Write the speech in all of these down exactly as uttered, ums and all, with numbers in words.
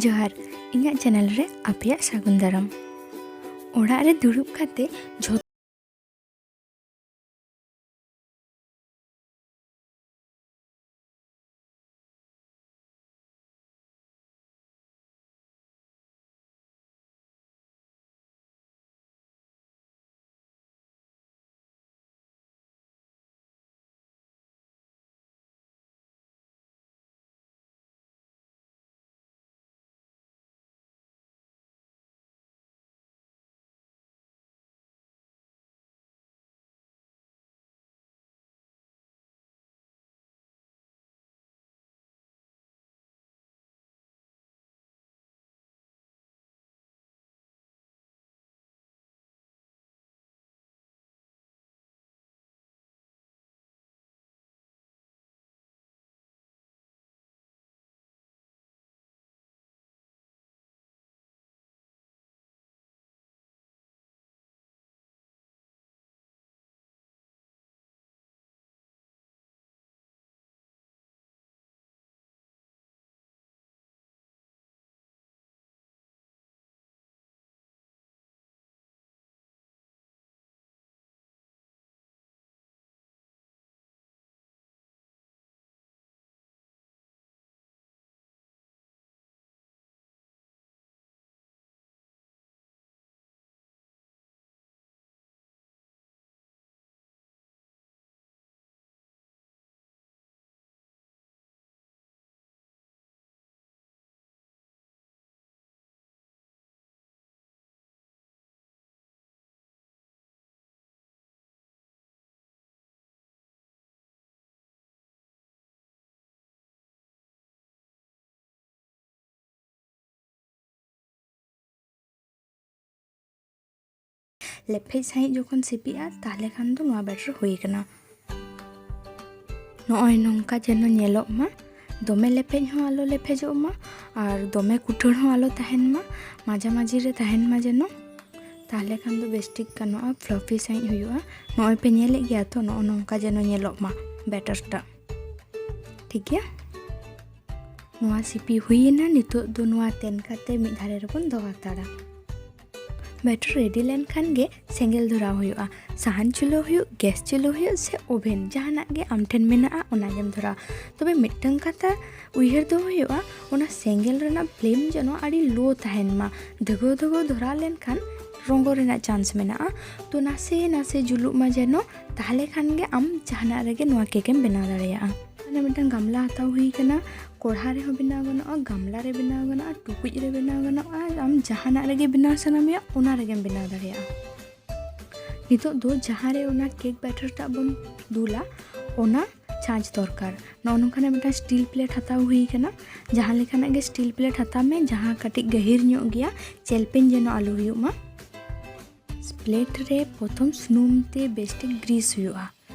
ᱡᱚᱦᱟᱨ, ᱤᱧᱟᱹᱜ ᱪᱮᱱᱮᱞ ᱨᱮ ᱟᱯᱮᱭᱟᱜ ᱥᱟᱹᱜᱩᱱ ᱫᱟᱨᱟᱢ᱾ ᱚᱲᱟᱜ ᱨᱮ ᱫᱩᱲᱩᱵ ᱠᱟᱛᱮ ᱡᱷᱚᱛᱚ ᱞᱮᱯᱷᱮᱡ ᱥᱟᱺᱦᱤᱡ ᱡᱚᱠᱷᱚᱱ ᱥᱤᱯᱤᱜᱼᱟ, ᱛᱟᱦᱞᱮ ᱠᱷᱟᱱ ᱫᱚ ᱱᱚᱣᱟ ᱵᱮᱴᱟᱨ ᱦᱩᱭ ᱟᱠᱟᱱᱟ᱾ ᱱᱚᱜᱼᱚᱭ ᱱᱚᱝᱠᱟ ᱡᱮᱱᱚ ᱧᱮᱞᱚᱜ ᱢᱟ, ᱫᱚᱢᱮ ᱞᱮᱯᱷᱮᱡ ᱦᱚᱸ ᱟᱞᱚ ᱞᱮᱯᱷᱮᱡᱚᱜ ᱢᱟ ᱟᱨ ᱫᱚᱢᱮ ᱠᱩᱴᱷᱟᱹᱲ ᱦᱚᱸ ᱟᱞᱚ ᱛᱟᱦᱮᱱ ᱢᱟ, ᱢᱟᱡᱷᱟᱢᱟᱡᱷᱤ ᱨᱮ ᱛᱟᱦᱮᱱ ᱢᱟ ᱡᱮᱱᱚ᱾ ᱛᱟᱦᱞᱮ ᱠᱷᱟᱱ ᱫᱚ ᱵᱮᱥ ᱴᱷᱤᱠ ᱜᱟᱱᱚᱜᱼᱟ, ᱯᱷᱞᱟᱯᱷᱤ ᱥᱟᱺᱦᱤᱡ ᱦᱩᱭᱩᱜᱼᱟ᱾ ᱱᱚᱜᱼᱚᱭ ᱯᱮ ᱧᱮᱞᱮᱫ ᱜᱮᱭᱟ ᱛᱚ, ᱱᱚᱜᱼᱚ ᱱᱚᱝᱠᱟ ᱡᱮᱱᱚ ᱧᱮᱞᱚᱜ ᱢᱟ ᱵᱮᱴᱟᱨ ᱴᱟᱜ, ᱴᱷᱤᱠ ᱜᱮᱭᱟ᱾ ᱱᱚᱣᱟ ᱥᱤᱯᱤ ᱦᱩᱭᱮᱱᱟ᱾ ᱱᱤᱛᱚᱜ ᱫᱚ ᱱᱚᱣᱟ ᱛᱮᱱ ᱠᱟᱛᱮ ᱢᱤᱫ ᱫᱷᱟᱨᱮ ᱨᱮᱵᱚᱱ ᱫᱚᱦᱚ ᱦᱟᱛᱟᱲᱟ᱾ ᱵᱮᱴᱟᱨ ᱨᱮᱰᱤ ᱞᱮᱱᱠᱷᱟᱱ ᱜᱮ ᱥᱮᱸᱜᱮᱞ ᱫᱷᱚᱨᱟᱣ ᱦᱩᱭᱩᱜᱼᱟ᱾ ᱥᱟᱦᱟᱱ ᱪᱩᱞᱦᱟᱹ ᱦᱩᱭᱩᱜ, ᱜᱮᱥ ᱪᱩᱞᱦᱟᱹ ᱦᱩᱭᱩᱜ ᱥᱮ ᱳᱵᱷᱮᱱ, ᱡᱟᱦᱟᱱᱟᱜ ᱜᱮ ᱟᱢ ᱴᱷᱮᱱ ᱢᱮᱱᱟᱜᱼᱟ, ᱚᱱᱟ ᱜᱮᱢ ᱫᱷᱚᱨᱟᱣᱟ᱾ ᱛᱚᱵᱮ ᱢᱤᱫᱴᱟᱝ ᱠᱟᱛᱷᱟ ᱩᱭᱦᱟᱹᱨ ᱫᱚᱦᱚ ᱦᱩᱭᱩᱜᱼᱟ, ᱚᱱᱟ ᱥᱮᱸᱜᱮᱞ ᱨᱮᱱᱟᱜ ᱯᱷᱞᱮᱢ ᱡᱮᱱᱚ ᱟᱹᱰᱤ ᱞᱳ ᱛᱟᱦᱮᱱ ᱢᱟ᱾ ᱫᱷᱟᱹᱜᱟᱹᱣ ᱫᱷᱟᱹᱜᱟᱹᱣ ᱫᱷᱚᱨᱟᱣ ᱞᱮᱱᱠᱷᱟᱱ ᱨᱚᱸᱜᱚ ᱨᱮᱱᱟᱜ ᱪᱟᱱᱥ ᱢᱮᱱᱟᱜᱼᱟ᱾ ᱛᱚ ᱱᱟᱥᱮ ᱱᱟᱥᱮ ᱡᱩᱞᱩᱜ ᱢᱟ ᱡᱮᱱᱚ, ᱛᱟᱦᱞᱮ ᱠᱷᱟᱱ ᱜᱮ ᱟᱢ ᱡᱟᱦᱟᱱᱟᱜ ᱨᱮᱜᱮ ᱱᱚᱣᱟ ᱠᱮᱠ ᱮᱢ ᱵᱮᱱᱟᱣ ᱫᱟᱲᱮᱭᱟᱜᱼᱟ᱾ ᱢᱟᱱᱮ ᱢᱤᱫᱴᱟᱝ ᱜᱟᱢᱞᱟ ᱦᱟᱛᱟᱣ ᱦᱩᱭ ᱠᱟᱱᱟ, ᱠᱚᱲᱦᱟ ᱨᱮᱦᱚᱸ ᱵᱮᱱᱟᱣ ᱜᱟᱱᱚᱜᱼᱟ, ᱜᱟᱢᱞᱟ ᱨᱮ ᱵᱮᱱᱟᱣ ᱜᱟᱱᱚᱜᱼᱟ, ᱴᱩᱠᱩᱡ ᱨᱮ ᱵᱮᱱᱟᱣ ᱜᱟᱱᱚᱜᱼᱟ, ᱟᱨ ᱟᱢ ᱡᱟᱦᱟᱱᱟᱜ ᱨᱮᱜᱮ ᱵᱮᱱᱟᱣ ᱥᱟᱱᱟ ᱢᱮᱭᱟ, ᱚᱱᱟ ᱨᱮᱜᱮᱢ ᱵᱮᱱᱟᱣ ᱫᱟᱲᱮᱭᱟᱜᱼᱟ᱾ ᱱᱤᱛᱚᱜ ᱫᱚ ᱡᱟᱦᱟᱸ ᱨᱮ ᱚᱱᱟ ᱠᱮᱠ ᱵᱮᱴᱟᱨ ᱴᱟᱜ ᱵᱚᱱ ᱫᱩᱞᱟ, ᱚᱱᱟ ᱪᱷᱟᱸᱪ ᱫᱚᱨᱠᱟᱨ᱾ ᱱᱚᱜᱼᱚ ᱱᱚᱝᱠᱟᱱᱟᱜ ᱢᱤᱫᱴᱟᱝ ᱥᱴᱤᱞ ᱯᱞᱮᱴ ᱦᱟᱛᱟᱣ ᱦᱩᱭ ᱠᱟᱱᱟ᱾ ᱡᱟᱦᱟᱸ ᱞᱮᱠᱟᱱᱟᱜ ᱜᱮ ᱥᱴᱤᱞ ᱯᱞᱮᱴ ᱦᱟᱛᱟᱣ ᱢᱮ, ᱡᱟᱦᱟᱸ ᱠᱟᱹᱴᱤᱡ ᱜᱟᱹᱦᱤᱨ ᱧᱚᱜ ᱜᱮᱭᱟ, ᱪᱮᱞᱯᱮᱧ ᱡᱮᱱᱚ ᱟᱞᱚ ᱦᱩᱭᱩᱜ ᱢᱟ᱾ ᱯᱞᱮᱴ ᱨᱮ ᱯᱨᱚᱛᱷᱚᱢ ᱥᱩᱱᱩᱢ ᱛᱮ ᱵᱮᱥ ᱴᱷᱤᱠ ᱜᱨᱤᱥ ᱦᱩᱭᱩᱜᱼᱟ᱾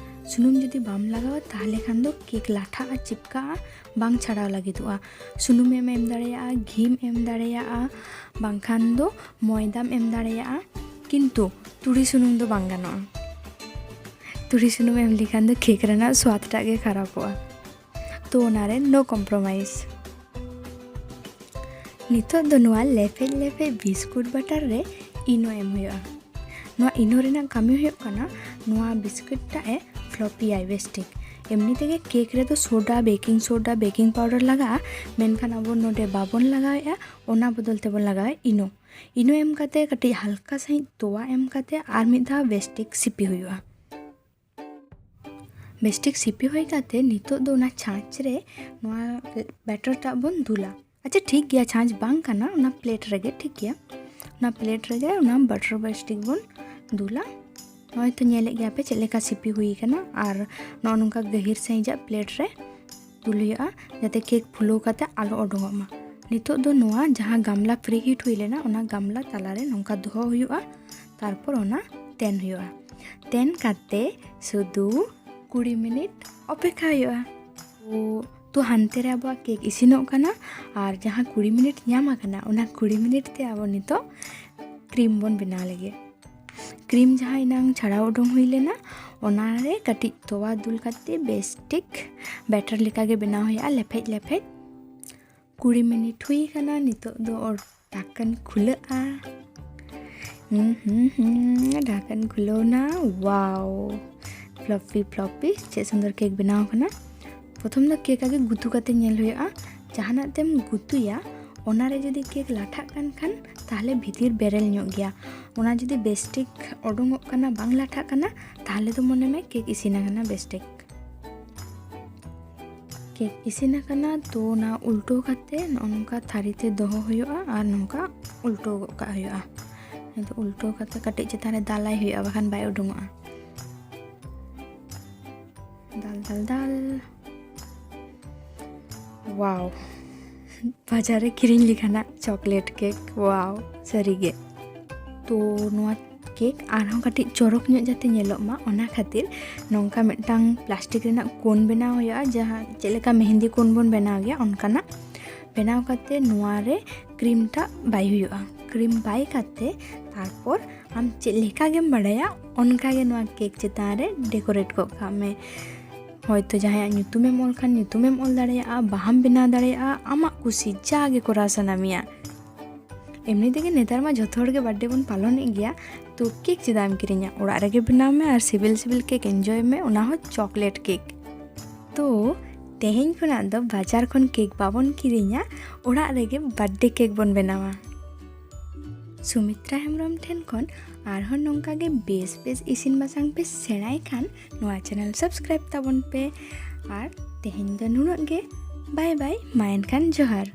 ᱥᱩᱱᱩᱢ ᱡᱩᱫᱤ ᱵᱟᱢ ᱞᱟᱜᱟᱣᱟ, ᱛᱟᱦᱞᱮ ᱠᱷᱟᱱ ᱫᱚ ᱠᱮᱠ ᱞᱟᱴᱷᱟᱜᱼᱟ, ᱪᱤᱯᱠᱟᱜᱼᱟ, ᱵᱟᱝ ᱪᱷᱟᱲᱟᱣ ᱞᱟᱹᱜᱤᱫᱚᱜᱼᱟ᱾ ᱥᱩᱱᱩᱢ ᱮᱢ ᱮᱢ ᱫᱟᱲᱮᱭᱟᱜᱼᱟ, ᱜᱷᱤᱢ ᱮᱢ ᱫᱟᱲᱮᱭᱟᱜᱼᱟ, ᱵᱟᱝᱠᱷᱟᱱ ᱫᱚ ᱢᱚᱭᱫᱟᱢ ᱮᱢ ᱫᱟᱲᱮᱭᱟᱜᱼᱟ, ᱠᱤᱱᱛᱩ ᱛᱩᱲᱤ ᱥᱩᱱᱩᱢ ᱫᱚ ᱵᱟᱝ ᱜᱟᱱᱚᱜᱼᱟ᱾ ᱛᱩᱲᱤ ᱥᱩᱱᱩᱢ ᱮᱢ ᱞᱮᱠᱷᱟᱱ ᱫᱚ ᱠᱮᱠ ᱨᱮᱱᱟᱜ ᱥᱣᱟᱫ ᱴᱟᱜ ᱜᱮ ᱠᱷᱟᱨᱟᱯᱚᱜᱼᱟ᱾ ᱛᱚ ᱚᱱᱟᱨᱮ no compromise᱾ ᱱᱤᱛᱚᱜ ᱫᱚ ᱱᱚᱣᱟ ᱞᱮᱯᱷᱮᱡ ᱞᱮᱯᱷᱮᱡ ᱵᱤᱥᱠᱩᱴ ᱵᱟᱴᱟᱨ ᱨᱮ ᱤᱱᱳ ᱮᱢ ᱦᱩᱭᱩᱜᱼᱟ᱾ ᱱᱚᱣᱟ ᱤᱱᱳ ᱨᱮᱱᱟᱜ ᱠᱟᱹᱢᱤ ᱦᱩᱭᱩᱜ ᱠᱟᱱᱟ, ᱱᱚᱣᱟ ᱵᱤᱥᱠᱩᱴ ᱴᱟᱜ ᱮ ᱯᱷᱞᱚᱯᱤᱭᱟᱭ ᱵᱮᱥ ᱴᱷᱤᱠ᱾ ᱮᱢᱱᱤ ᱛᱮᱜᱮ ᱠᱮᱠ ᱨᱮᱫᱚ ᱥᱳᱰᱟ, ᱵᱮᱠᱤᱝ ᱥᱳᱰᱟ, ᱵᱮᱠᱤᱝ ᱯᱟᱣᱰᱟᱨ ᱞᱟᱜᱟᱜᱼᱟ, ᱢᱮᱱᱠᱷᱟᱱ ᱟᱵᱚ ᱱᱚᱰᱮ ᱵᱟᱵᱚᱱ ᱞᱟᱜᱟᱣᱮᱫᱼᱟ, ᱚᱱᱟ ᱵᱚᱫᱚᱞ ᱛᱮᱵᱚᱱ ᱞᱟᱜᱟᱣᱟ ᱤᱱᱳ᱾ ᱤᱱᱳ ᱮᱢ ᱠᱟᱛᱮ ᱠᱟᱹᱴᱤᱡ ᱦᱟᱞᱠᱟ ᱥᱟᱺᱦᱤᱡ ᱛᱚᱣᱟ ᱮᱢ ᱠᱟᱛᱮ ᱟᱨ ᱢᱤᱫ ᱫᱷᱟᱣ ᱵᱮᱥ ᱴᱷᱤᱠ ᱥᱤᱯᱤ ᱦᱩᱭᱩᱜᱼᱟ᱾ ᱵᱮᱥ ᱴᱷᱤᱠ ᱥᱤᱯᱤ ᱦᱩᱭ ᱠᱟᱛᱮ ᱱᱤᱛᱚᱜ ᱫᱚ ᱚᱱᱟ ᱪᱷᱟᱸᱪ ᱨᱮ ᱱᱚᱣᱟ ᱵᱮᱴᱟᱨ ᱴᱟᱜ ᱵᱚᱱ ᱫᱩᱞᱟ᱾ ᱟᱪᱪᱷᱟ, ᱴᱷᱤᱠ ᱜᱮᱭᱟ, ᱪᱷᱟᱸᱪ ᱵᱟᱝ ᱠᱟᱱᱟ, ᱚᱱᱟ ᱯᱞᱮᱴ ᱨᱮᱜᱮ ᱴᱷᱤᱠ ᱜᱮᱭᱟ᱾ ᱚᱱᱟ ᱯᱞᱮᱴ ᱨᱮᱜᱮ ᱚᱱᱟ ᱵᱟᱴᱟᱨ ᱵᱮᱥ ᱴᱷᱤᱠ ᱵᱚᱱ ᱫᱩᱞᱟ᱾ ᱱᱚᱜᱼᱚᱭ ᱛᱚ, ᱧᱮᱞᱮᱫ ᱜᱮᱭᱟ ᱯᱮ ᱪᱮᱫ ᱞᱮᱠᱟ ᱥᱤᱯᱤ ᱦᱩᱭ ᱠᱟᱱᱟ᱾ ᱟᱨ ᱱᱚᱜᱼᱚ ᱱᱚᱝᱠᱟ ᱜᱟᱹᱦᱤᱨ ᱥᱟᱺᱦᱤᱡᱟᱜ ᱯᱞᱮᱴ ᱨᱮ ᱫᱩᱞ ᱦᱩᱭᱩᱜᱼᱟ, ᱡᱟᱛᱮ ᱠᱮᱠ ᱯᱷᱩᱞᱟᱹᱣ ᱠᱟᱛᱮ ᱟᱞᱚ ᱚᱰᱚᱝᱚᱜ ᱢᱟ᱾ ᱱᱤᱛᱚᱜ ᱫᱚ ᱱᱚᱣᱟ ᱡᱟᱦᱟᱸ ᱜᱟᱢᱞᱟ ᱯᱨᱤ ᱦᱤᱴ ᱦᱩᱭ ᱞᱮᱱᱟ, ᱚᱱᱟ ᱜᱟᱢᱞᱟ ᱛᱟᱞᱟᱨᱮ ᱱᱚᱝᱠᱟ ᱫᱚᱦᱚ ᱦᱩᱭᱩᱜᱼᱟ᱾ ᱛᱟᱨᱯᱚᱨ ᱚᱱᱟ ᱛᱮᱱ ᱦᱩᱭᱩᱜᱼᱟ᱾ ᱛᱮᱱ ᱠᱟᱛᱮ ᱥᱩᱫᱷᱩ ᱠᱩᱲᱤ ᱢᱤᱱᱤᱴ ᱚᱯᱮᱠᱷᱟ ᱦᱩᱭᱩᱜᱼᱟ᱾ ᱛᱚ, ᱛᱚ ᱦᱟᱱᱛᱮ ᱨᱮ ᱟᱵᱚᱣᱟᱜ ᱠᱮᱠ ᱤᱥᱤᱱᱚᱜ ᱠᱟᱱᱟ, ᱟᱨ ᱡᱟᱦᱟᱸ ᱠᱩᱲᱤ ᱢᱤᱱᱤᱴ ᱧᱟᱢ ᱟᱠᱟᱱᱟ, ᱚᱱᱟ ᱠᱩᱲᱤ ᱢᱤᱱᱤᱴ ᱛᱮ ᱟᱵᱚ ᱱᱤᱛᱚᱜ ᱠᱨᱤᱢ ᱵᱚᱱ ᱵᱮᱱᱟᱣ ᱞᱟᱹᱜᱤᱫ᱾ ᱠᱨᱤᱢ ᱡᱟᱦᱟᱸ ᱮᱱᱟᱝ ᱪᱷᱟᱲᱟᱣ ᱩᱰᱩᱝ ᱦᱩᱭ ᱞᱮᱱᱟ, ᱚᱱᱟᱨᱮ ᱠᱟᱹᱴᱤᱡ ᱛᱚᱣᱟ ᱫᱩᱞ ᱠᱟᱛᱮ ᱵᱮᱥ ᱴᱷᱤᱠ ᱵᱮᱴᱟᱨ ᱞᱮᱠᱟᱜᱮ ᱵᱮᱱᱟᱣ ᱦᱩᱭᱩᱜᱼᱟ, ᱞᱮᱯᱷᱮᱡ ᱞᱮᱯᱷᱮᱡ᱾ ᱠᱩᱲᱤ ᱢᱤᱱᱤᱴ ᱦᱩᱭ ᱟᱠᱟᱱᱟ, ᱱᱤᱛᱚᱜ ᱫᱚ ᱰᱷᱟᱠᱚᱱ ᱠᱷᱩᱞᱟᱹᱜᱼᱟ᱾ ᱦᱩᱸ, ᱦᱩᱸ, ᱦᱩᱸ, ᱰᱷᱟᱠᱚᱱ ᱠᱷᱩᱞᱟᱹᱣ ᱱᱟ᱾ ᱣᱟᱣ, ᱯᱷᱞᱚᱯᱤ ᱯᱷᱞᱚᱯᱤ, ᱪᱮᱫ ᱥᱩᱱᱫᱚᱨ ᱠᱮᱠ ᱵᱮᱱᱟᱣ ᱠᱟᱱᱟ᱾ ᱯᱨᱚᱛᱷᱚᱢ ᱫᱚ ᱠᱮᱠ ᱟᱜᱮ ᱜᱩᱛᱩ ᱠᱟᱛᱮ ᱧᱮᱞ ᱦᱩᱭᱩᱜᱼᱟ᱾ ᱡᱟᱦᱟᱱᱟᱜ ᱛᱮᱢ ᱜᱩᱛᱩᱭᱟ, ᱚᱱᱟᱨᱮ ᱡᱩᱫᱤ ᱠᱮᱠ ᱞᱟᱴᱷᱟᱜ ᱠᱟᱱ ᱠᱷᱟᱱ, ᱛᱟᱦᱞᱮ ᱵᱷᱤᱛᱤᱨ ᱵᱮᱨᱮᱞ ᱧᱚᱜ ᱜᱮᱭᱟ᱾ ᱚᱱᱟ ᱡᱩᱫᱤ ᱵᱮᱥᱴᱷᱤᱠ ᱚᱰᱚᱝᱚᱜ ᱠᱟᱱᱟ, ᱵᱟᱝ ᱞᱟᱴᱷᱟᱜ ᱠᱟᱱᱟ, ᱛᱟᱦᱞᱮ ᱫᱚ ᱢᱚᱱᱮ ᱢᱮ ᱠᱮᱠ ᱤᱥᱤᱱ ᱟᱠᱟᱱᱟ ᱵᱮᱥᱴᱷᱤᱠ᱾ ᱠᱮᱠ ᱤᱥᱤᱱ ᱟᱠᱟᱱᱟ, ᱛᱚ ᱚᱱᱟ ᱩᱞᱴᱟᱹᱣ ᱠᱟᱛᱮ ᱱᱚᱜᱼᱚ ᱱᱚᱝᱠᱟ ᱛᱷᱟᱹᱨᱤ ᱛᱮ ᱫᱚᱦᱚ ᱦᱩᱭᱩᱜᱼᱟ ᱟᱨ ᱱᱚᱝᱠᱟ ᱩᱞᱴᱟᱹᱣ ᱜᱚᱫ ᱠᱟᱜ ᱦᱩᱭᱩᱜᱼᱟ᱾ ᱱᱤᱛᱚᱜ ᱩᱞᱴᱟᱹᱣ ᱠᱟᱛᱮ ᱠᱟᱹᱴᱤᱡ ᱪᱮᱛᱟᱱ ᱨᱮ ᱫᱟᱞᱟᱭ ᱦᱩᱭᱩᱜᱼᱟ, ᱵᱟᱠᱷᱟᱱ ᱵᱟᱭ ᱩᱰᱩᱝᱚᱜᱼᱟ᱾ ᱫᱟᱞ, ᱫᱟᱞ, ᱫᱟᱞ᱾ ᱣᱟᱣ, ᱵᱟᱡᱟᱨ ᱨᱮ ᱠᱤᱨᱤᱧ ᱞᱮᱠᱟᱱᱟᱜ ᱪᱚᱠᱞᱮᱴ ᱠᱮᱠ᱾ ᱣᱟᱣ, ᱥᱟᱹᱨᱤᱜᱮ᱾ ᱛᱚ ᱱᱚᱣᱟ ᱠᱮᱠ ᱟᱨᱦᱚᱸ ᱠᱟᱹᱴᱤᱡ ᱪᱚᱨᱚᱠ ᱧᱚᱜ ᱡᱟᱛᱮ ᱧᱮᱞᱚᱜ ᱢᱟ, ᱚᱱᱟ ᱠᱷᱟᱹᱛᱤᱨ ᱱᱚᱝᱠᱟ ᱢᱤᱫᱴᱟᱝ ᱯᱞᱟᱥᱴᱤᱠ ᱨᱮᱱᱟᱜ ᱠᱳᱱ ᱵᱮᱱᱟᱣ ᱦᱩᱭᱩᱜᱼᱟ, ᱡᱟᱦᱟᱸ ᱪᱮᱫ ᱞᱮᱠᱟ ᱢᱮᱦᱮᱱᱫᱤ ᱠᱳᱱ ᱵᱚᱱ ᱵᱮᱱᱟᱣ ᱜᱮᱭᱟ, ᱚᱱᱠᱟᱱᱟᱜ ᱵᱮᱱᱟᱣ ᱠᱟᱛᱮ ᱱᱚᱣᱟ ᱨᱮ ᱠᱨᱤᱢ ᱴᱟᱜ ᱵᱟᱭ ᱦᱩᱭᱩᱜᱼᱟ᱾ ᱠᱨᱤᱢ ᱵᱟᱭ ᱠᱟᱛᱮ ᱛᱟᱨᱯᱚᱨ ᱟᱢ ᱪᱮᱫ ᱞᱮᱠᱟ ᱜᱮᱢ ᱵᱟᱲᱟᱭᱟ, ᱚᱱᱠᱟ ᱜᱮ ᱱᱚᱣᱟ ᱠᱮᱠ ᱪᱮᱛᱟᱱ ᱨᱮ ᱰᱮᱠᱳᱨᱮᱴ ᱜᱚᱫ ᱠᱟᱜ ᱢᱮ᱾ ᱦᱚᱭᱛᱳ ᱡᱟᱦᱟᱸᱭᱟᱜ ᱧᱩᱛᱩᱢᱮᱢ ᱚᱞ ᱠᱷᱟᱱ ᱧᱩᱛᱩᱢᱮᱢ ᱚᱞ ᱫᱟᱲᱮᱭᱟᱜᱼᱟ, ᱵᱟᱦᱟᱢ ᱵᱮᱱᱟᱣ ᱫᱟᱲᱮᱭᱟᱜᱼᱟ, ᱟᱢᱟᱜ ᱠᱩᱥᱤ ᱡᱟ ᱜᱮ ᱠᱚᱨᱟᱣ ᱥᱟᱱᱟ ᱢᱮᱭᱟ᱾ ᱮᱢᱱᱤ ᱛᱮᱜᱮ ᱱᱮᱛᱟᱨ ᱢᱟ ᱡᱷᱚᱛᱚ ᱦᱚᱲ ᱜᱮ ᱵᱟᱨᱛᱷᱰᱮ ᱵᱚᱱ ᱯᱟᱞᱚᱱᱮᱫ ᱜᱮᱭᱟ, ᱛᱚ ᱠᱮᱠ ᱪᱮᱫᱟᱜ ᱮᱢ ᱠᱤᱨᱤᱧᱟ? ᱚᱲᱟᱜ ᱨᱮᱜᱮ ᱵᱮᱱᱟᱣ ᱢᱮ ᱟᱨ ᱥᱤᱵᱤᱞ ᱥᱤᱵᱤᱞ ᱠᱮᱠ ᱮᱱᱡᱚᱭ ᱢᱮ, ᱚᱱᱟ ᱦᱚᱸ ᱪᱚᱠᱞᱮᱴ ᱠᱮᱠ᱾ ᱛᱚ ᱛᱮᱦᱮᱧ ᱠᱷᱚᱱᱟᱜ ᱫᱚ ᱵᱟᱡᱟᱨ ᱠᱷᱚᱱ ᱠᱮᱠ ᱵᱟᱵᱚᱱ ᱠᱤᱨᱤᱧᱟ, ᱚᱲᱟᱜ ᱨᱮᱜᱮ ᱵᱟᱨᱛᱷᱰᱮ ᱠᱮᱠ ᱵᱚᱱ ᱵᱮᱱᱟᱣᱟ᱾ ᱥᱩᱢᱤᱛᱨᱟ ᱦᱮᱢᱵᱨᱚᱢ ᱴᱷᱮᱱ ᱠᱷᱚᱱ ᱟᱨᱦᱚᱸ ᱱᱚᱝᱠᱟ ᱜᱮ ᱵᱮᱥ ᱵᱮᱥ ᱤᱥᱤᱱ ᱵᱟᱥᱟᱝ ᱯᱮ ᱥᱮᱬᱟᱭ ᱠᱷᱟᱱ ᱱᱚᱣᱟ ᱪᱮᱱᱮᱞ ᱥᱟᱵᱥᱠᱨᱟᱭᱤᱵ ᱛᱟᱵᱚᱱ ᱯᱮ᱾ ᱟᱨ ᱛᱮᱦᱮᱧ ᱫᱚ ᱱᱩᱱᱟᱹᱜ ᱜᱮ᱾ ᱵᱟᱭ ᱵᱟᱭ, ᱢᱟ ᱮᱱᱠᱷᱟᱱ ᱡᱚᱦᱟᱨ᱾